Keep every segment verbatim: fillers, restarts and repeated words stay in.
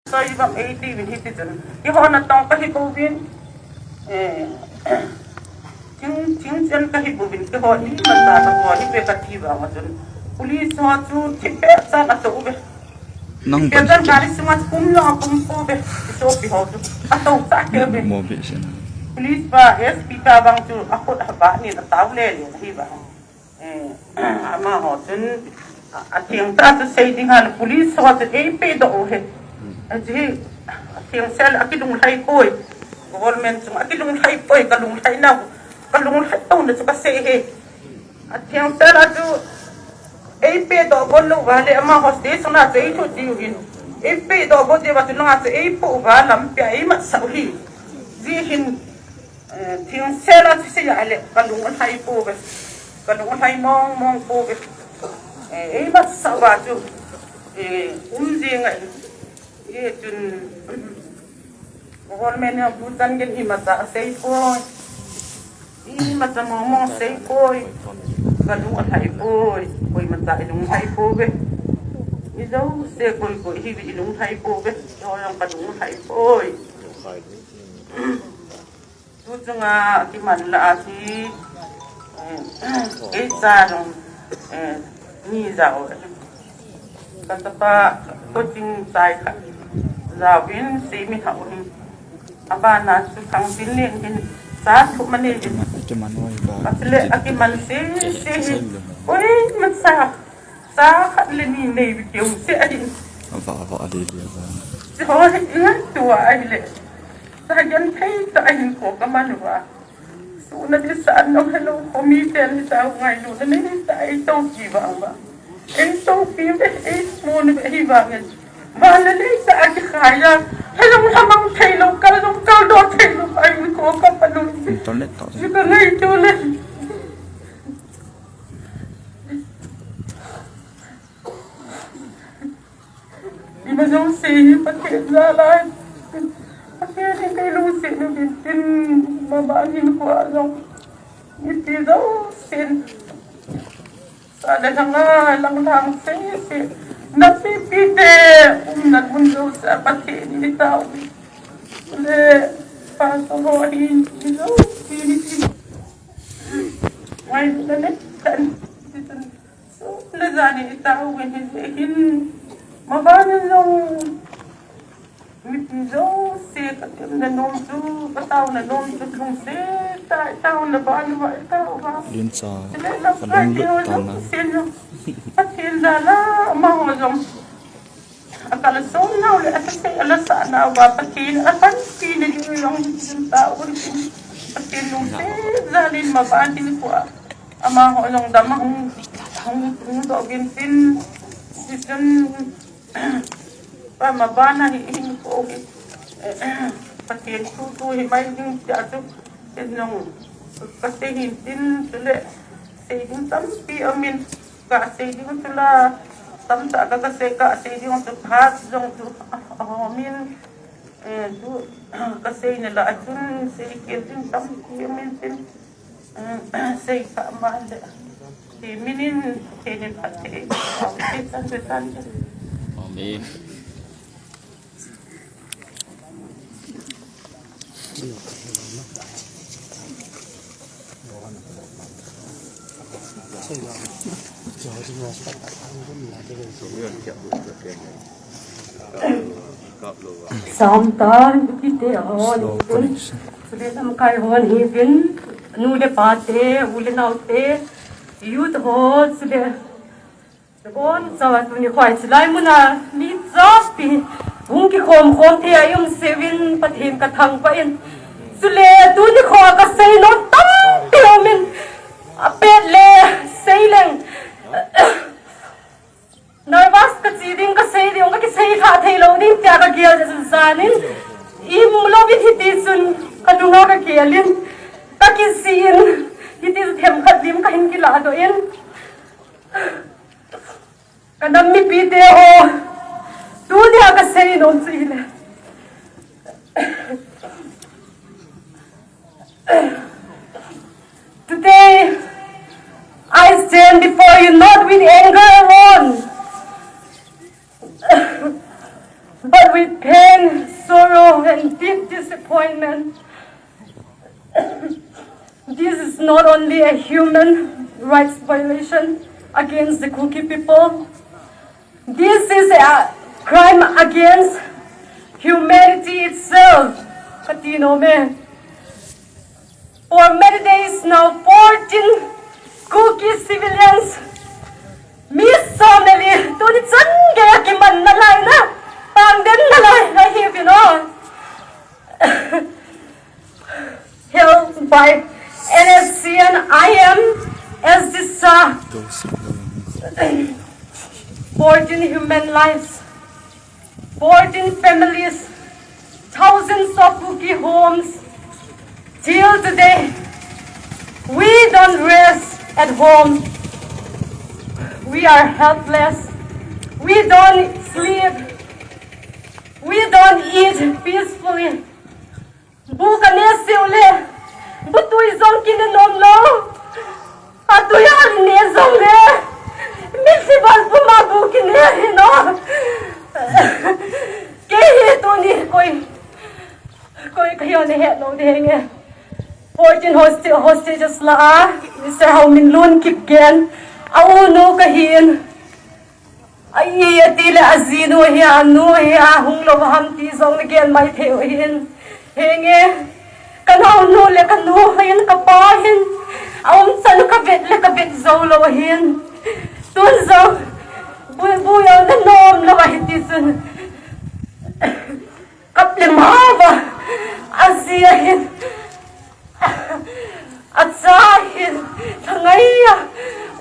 Soi bang ei ti vin hiti chun. Kihona tong kahi bouvin. Eh, thing, thing chen kahi bouvin, kihon ni mata ka hon ni pe kati bang chun. Police ho chu thipbeh chan atou ve. Nang thipbeh chan gari sunga kum lo kum pouve. Sopi ho chu. Atou cha keuve. Police pa S P pa bang chu akhut haba ni atao le le hi bang. Eh, amaho chun, a, atheng tah chu sei ding hile, police ho chu eipe doh u hi. Aji, atheng sel akilunglhai poi. Government chunga kilunglhai poi, kalunglhai nau. Kalunglhai touna chu kasei hi. Atheng sel a chu eipe doh got lou uva le amaho station a chu eithu diu hin. Eipe doh got diu va chu langa chu eipoh uva lampi a eimatsah u hi. Ji hin, Eh, thing sel a chu sei a le, kalung alhai pouve. Kalung alhai mong mong pouve. Eh, eimatsah uva chu, eh, um jing ahi. Hichun, government in bu chan gin imacha asei poi. Imacha mong mong sei poi. Kalung alhai poi. Koimacha ilung lhai pouve. Ijouse koi koi hi ilung lhai pouve. Jong kalung lhai poi. Tu chunga kiman lah a hi, eh, kei cha jong, eh, ni jao. Ka chapa coaching chai khat jaovin semi hah u hi. Abana chu khang tin len hin cha thu ma nei vin. Akiman oi ba. Ka chule akiman se se hi. Oi, man sa. Cha khat le ni nei vi keu se ahi. Ava, ava, ali, ali, ava. Chu ho hi ngai tua ahi le. Sa gen thei ta ahin ko ka man uva. Suna di sa an nong hello ko mi ten hi ta ngai lu na nei ta ei to ki vang va. Ei to ki ve ei mo ni ve hi vang en. Va na nei ta a ki khaya. Hello ha mang thei lo kal lo kal do thei lo ahin ko ka pa lu. Internet to. Ji ka ngai tu le. Ima jouse hi Pathen jal a. Pathen in kei lungset uvin tin, maban hinkho a jong mipi jousen sa le lhang a lang lang sese, na pipi te umna mun jouse a Pathen in i tao le, pastor ho hi, i jouse hi, ngailutna le kan ti tun. Sun le jan in i tao uvin hijeh hin, maban in jong mipi jouse ka temna nom chu, ka taona nom chu lungset tah, i taona ban uva, i tao uva. Chule lamkai te ho jouse jong Pathen jal a amaho jong. Akal a som nau le akisei ala sa nau va Pathen a panpi na ding jong jin ta un tin. Pathen lungset jal in maban hinkho a amaho jong dam a hung, hung, hung doh uvin tin. Hichun pa maban a hi hinkho hi Pathen thu thu hi mai ding tia chu ken jong kasei hin tin chule sei ding tampi um in. Kasei ding chu la, tamtah ka, kasei, kasei ding chu phat jong chu, ah, ah, min, eh, chu, kasei na la, chun sei kel ding tampi min tin, eh, sei kha ma le. Ti min in, te nin phat te, te tan, te tan. Amen. Sam tan, kiti te hon. Slow connection. Chule lamkai hon hi vin, nu le pa te, u le nau te, youth ho, chule Nabonchauvin tuni khoa chilai muna mi tampi hung kikhom khom thei a i um seuvin Pathen ka thangvah in. Chule tuni khoa ka seinom tampi um in, apet le sei leng. Nervous ka chi ding, ka sei ding, ka kisei lha thei lou ding tia ka gel jeh chun jan in i mu louvin hiti chun ka nunga ka gel in, ka kisih in, hiti chun themkhat lim ka hin kilah doh in. Ka nam mipi te ho, tunia ka seinom chu hile. Today, I stand before you not with anger alone, but With pain, sorrow, and deep disappointment, this is not only a human rights violation against the Kuki people, this is a crime against humanity itself. Kati nom e. For many days now, fourteen Kuki civilians, mi som le li, tuni chan geiya kimanna lai na, pangdenna lai ahi uve. Held by N S C N I M as the sa. Fourteen human lives, fourteen families, thousands of Kuki homes. Till today, we don't rest at home. We are helpless. We don't sleep. We don't eat peacefully. Bu kane seh u le, bu tui jong kine nom lou. Atui a ine jong le, mitlhi bal puma bu kine hi nom. Kei hi tuni koi, koi kahi o nahet lou ding e. Fourteen hosta-, hostages lah a, Mister Haominlun Kipgen, a unu kahin. Ahi, ati le ajinu hi, anu hi, ahung lou ham ti jong le gel mai thei u hin. Henge, ka naonu le ka nu hin, ka pa hin, aum chan ka vet le ka vet jou lou hin. Tun jong, bu, bu jong na nom lou ahi ti chun. Kap le mao va, aji ahin. Acha hin, thangai a,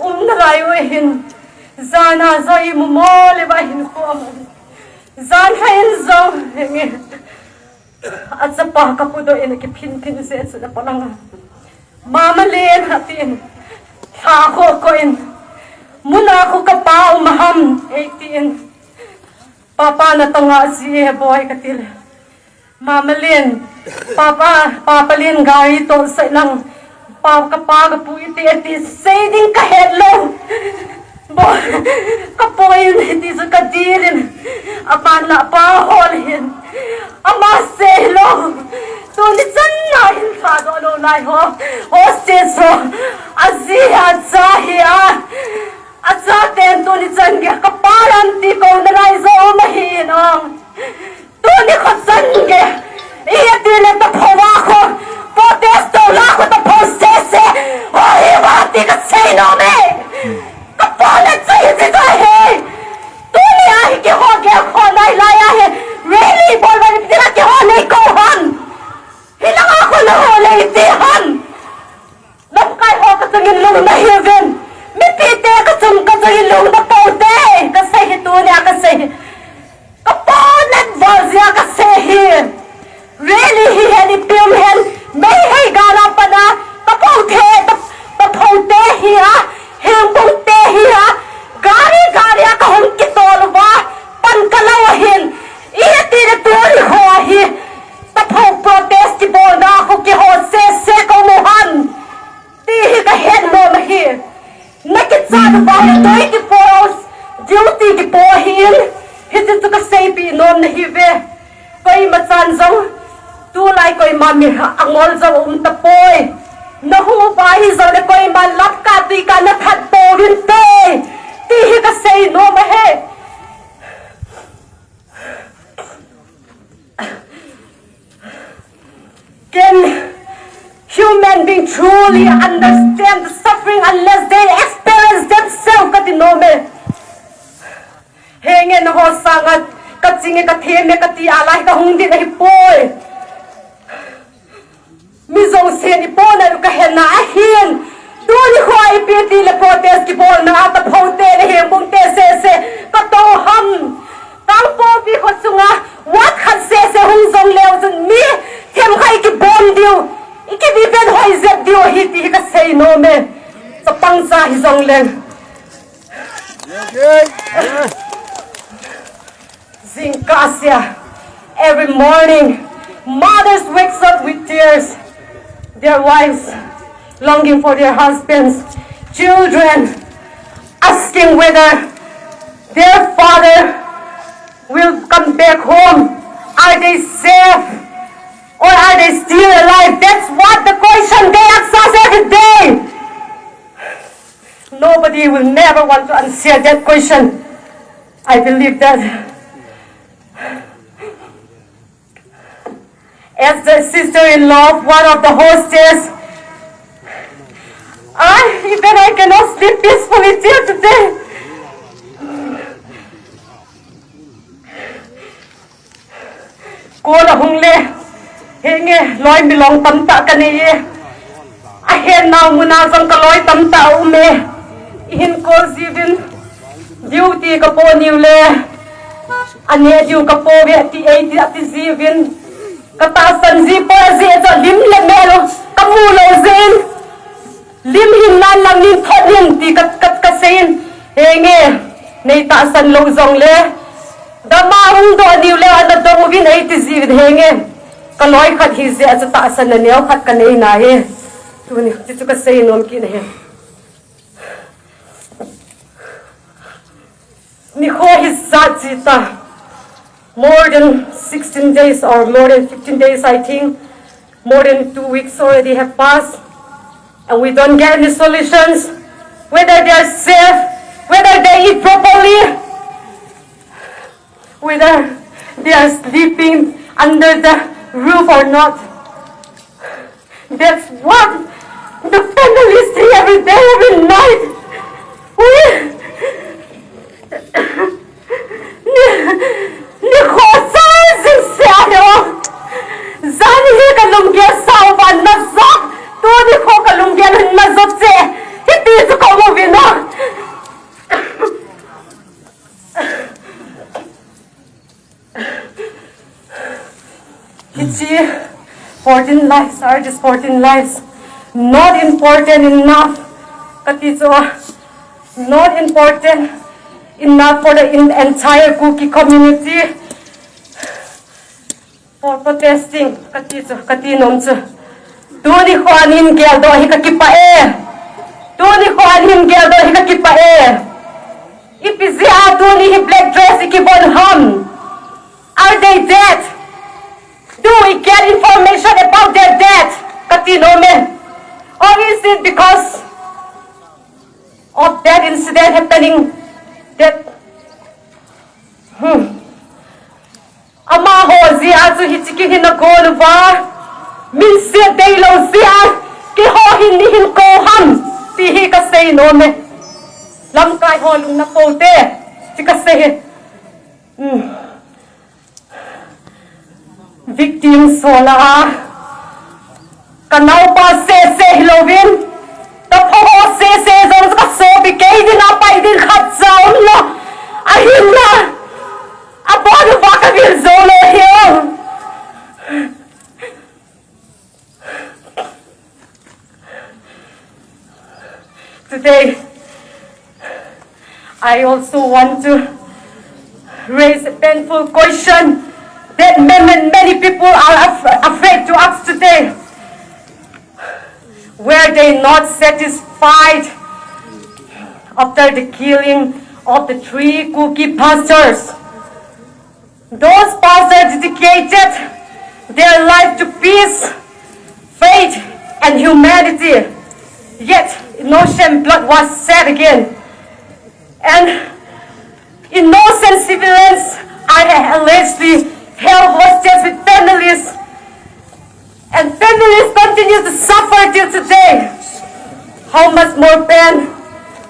um nalai u ahin. Jan a jong imu mo le va hin khom. Jan lha in jong, henge. Achapa kapu doh in akiphin phin jeh chun apalanga. Mama Len atin. Lha kho kho in. Muna khu kapa um ham, eitin. Papa natong a ji e boi kati le. Mama Len, Papa, Papa Len gari toh sai lang. Pa, kapa kapu iti iti sei ding kahet lou. Boi, kapoi in iti chu kadil in. Aman la pa hol hin. Ama sei lou. Tuni chan na hin thadoh lou lai ho. Ho sei so. Aji acha hi a. Achaten tuni chan gei kapa lam ti kou nalai jo um ahi nong. Tuni kho chan gei. Iti le taphou a kho. Protest tou la kho taphou sese. Ho hi va ti kasei nom e. Kapa le chai ti ta he. Tuni a hi kihou gei kho nai lai ahi. Rally bol va ti la kihou nei kou ham. Hilanga kho nahou le iti ham. Lamkai ho kachungin lungna hiuvin. Mipite kachung, kachungin lungna pou te. Kasei hi tunia kasei hi. Kapohnat val jeh a kasei hi. Rally hihen, ipi um hen. Meitei gal a pat a. Taphou te, ta, taphou te hi a. Hengbung te hi a. Gari, gari a kahung kitol uva. Pan kalou ahin. Iti le tuni kho hi. Taphou protest kibolna khu kihou sese kou mu ham. Ti hi kahet nom ahi. Nakichat uva le doi kipo, duty kipo ahin. Hiche chu kaseipeh nom nahi ve. Koima chan jong. Tulai koima mi angol jong um tapoi. Nahung uva hi jong le koima lap ka tui ka nathat pouvin te. Ti hi kasei nom ahi. Can human being truly understand the suffering unless they experience themselves, kati nom e. Henge, naho sanga kaching e, kathem e, kati a lai kahung ding ahipoi. Mi jousen ipohnat u kahet na ahin. Tuni kho a ipi ti le protest kibolna a taphou te le hengbung te sese katou ham. Kangpokpi kho sunga ward khat sese hung jong leu chun mi themkhat ikibom diu, ikiviven hoi jep diu ahi ti hi kasei nom e. Chapang cha hi jong leng. Jingkah sea, every morning, mothers wakes up with tears, their wives longing for their husbands, children asking whether their father will come back home? Are they safe? Or are they still alive? That's what the question they ask us every day. Nobody will never want to answer that question. I believe that. As the sister-in-law of one of the hostess, I, even I cannot sleep peacefully till today. Kol ahung le, henge, loi milong tamtah kanei e. Ahen nau muna jong kaloi tamtah aum e. Ihin kol jiuvin, duty kapo niu le, ane diu kapo ve ati e, ati, ati jiuvin. Katahsan ji poi, ajeh chu lim le mel u kamu lou jeh in. Lim hin nan lang nin thot nin ti ka, ka, kasei in. Henge, nei tahsan lou jongle, gam a hung doh niu le ana dong uvin eiti jiuvin henge. Kaloi khat hijeh a chu tahsan na neo khat kanei nahi. Tuni, ti chu kasei nom kit nahi. Nikho hi jat ji ta. More than sixteen days or more than fifteen days, I think. More than two weeks already have passed. And we don't get any solutions. Whether they are safe, whether they eat properly, whether they are sleeping under the roof or not. That's what the families see every day, every night. We, ni, nikho sa jing se a he o. Jan hi kalunggel sa uva na jot. Tuni kho kalunggel na jot che. Hiti chu ka um uvin o. Hiche fourteen lives are just fourteen lives. Not important enough. Kati chu, not important enough for the in-, entire Kuki community for protesting. Kati chu, kati nom chu. Tuni kho ahin geldoh hi kakipah e. Tuni kho ahin geldoh hi kakipah e. Ipi jeh a tuni hi black dress ikivon ham? Are they dead? Do we get information about their death? Kati nom e. Or is it because of that incident happening that, hmm. Amaho jeh a chu hiche kihin a kon uva, min se dei lou jeh a, keiho hin neihin kou ham, ti hi kasei nom e. Lamkai ho lungna pou te, ti kasei hi. Hmm. Victims ho lah a, kanaopa sese hilouvin, kaphaho sese jong kasopi, kei dinga pai ding khat cha umlou. Ahinla, abon uva kavil jou lou hi o. Today, I also want to raise a painful question that many, many people are af-, afraid to ask today. Were they not satisfied after the killing of the three Kuki pastors? Those pastors dedicated their life to peace, faith, and humanity. Yet, innocent blood was shed again. And innocent civilians are allegedly held hostage with families. And families continue to suffer till today. How much more pain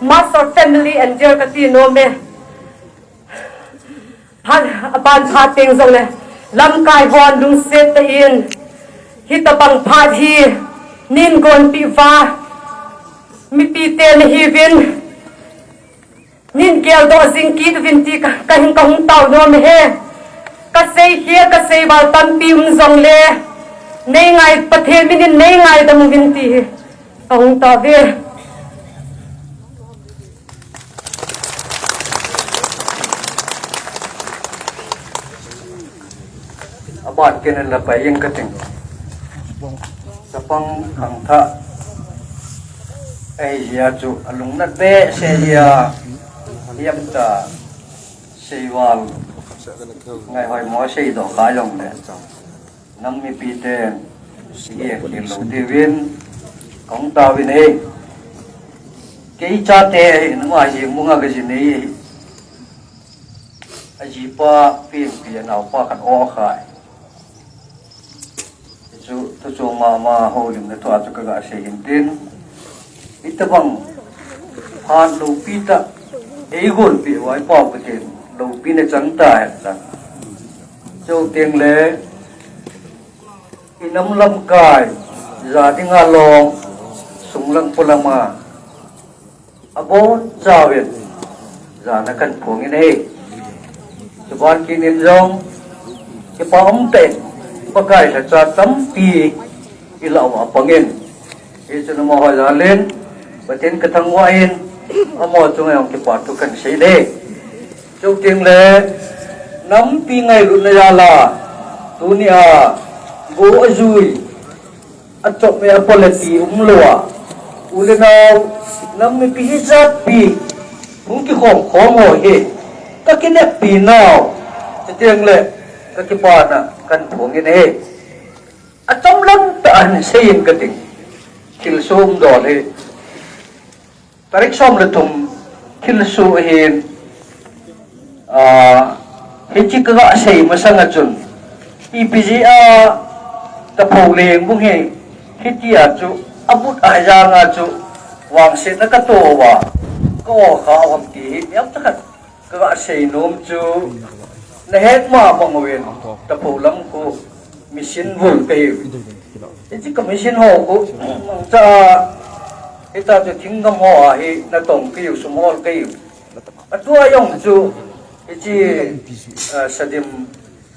must our family endure, kati nom e. Phat, aban phat teng jongle, lamkai hon lungset tah in, hitobang phat hi, neihin gonpeh uva, mipite nahiuvin, neihin geldoh jing kit uvin ti ka, kahin kahung tao nom e. Kasei khel, kasei val tampi um jongle, neingai, Pathen min in neingaidam uvin ti hi. Kahung tao ve. Aban ken in la pai ing kating. Chapang khangthah. Ei, hia chu alungnat behseh hia. Hiam ta. Seival. Ngai hoi mo sei doh ka jong le. Nam mipi te, sige, kilo diu vin, kong ta vin e. Kei chate, nama hi munga ka jin e. Ajipa, pi, pi, anaupa khat o khai. Chu, tu chu mama houlimna thua chu ka ga sei hin tin. Itobang phat loupi tah, ei golpi uva i Pau Pathen loupina chang ta hen lang. Chuteng le, i nam lamkai, ja dinga long, sunglang polama. Abon chauvin, jana kan phong in ahi. Chuban kinin jong, kipa um tah in, Pakai lhacha tampi, i lah uva pangin. Hichu namo ho jalin, Pathen ka thangvah in, amaho chunga jong kipa thu kan sei e. Chuteng le, nampi ngailutna jal a, tunia, go ajui, achop me a quality umlou a. U le nao, nam mipi hijat pi, hung kikhom khom ho hi, ka kineppi nau, chuteng le, ka kipana, kan phong in ahi. Achom lam tah a hin sei in ka ting, thilsoh umdol hi. Tarik som le thum thilsoh ahin, ah, hiche ka ga sei masang a chun, ipi jeh a Taphou Leng bung hi, hitia chu, abut a jang a chu, vangsetna ka to uva, ka o kha u ham ti hi, niam cha khat. Ka ga sei nom chu, na het ma bang uvin, Taphou lam khu, mission vul ka hiu. Hiche ka mission ho khu, mangcha, hita chu thinggam ho a hi, natong ka hiu, sum hol ka hiu. Atua jong chu, hiche, ah, Sadim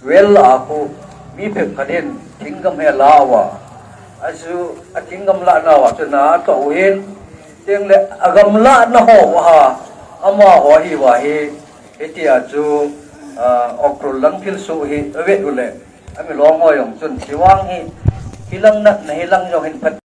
vel a khu, mi phabep khat in, thinggam hi ala uva. Achu, a thinggam lahna uva chu na atoh u hin, chuteng le, agam lahna ho uva, amaho hi uva hi, Hitia chu, ah, Ukhrul lang thilsoh hi avet u le, amilong ho jong chun, hiche vang hi, hilang natna hilang jong hin phat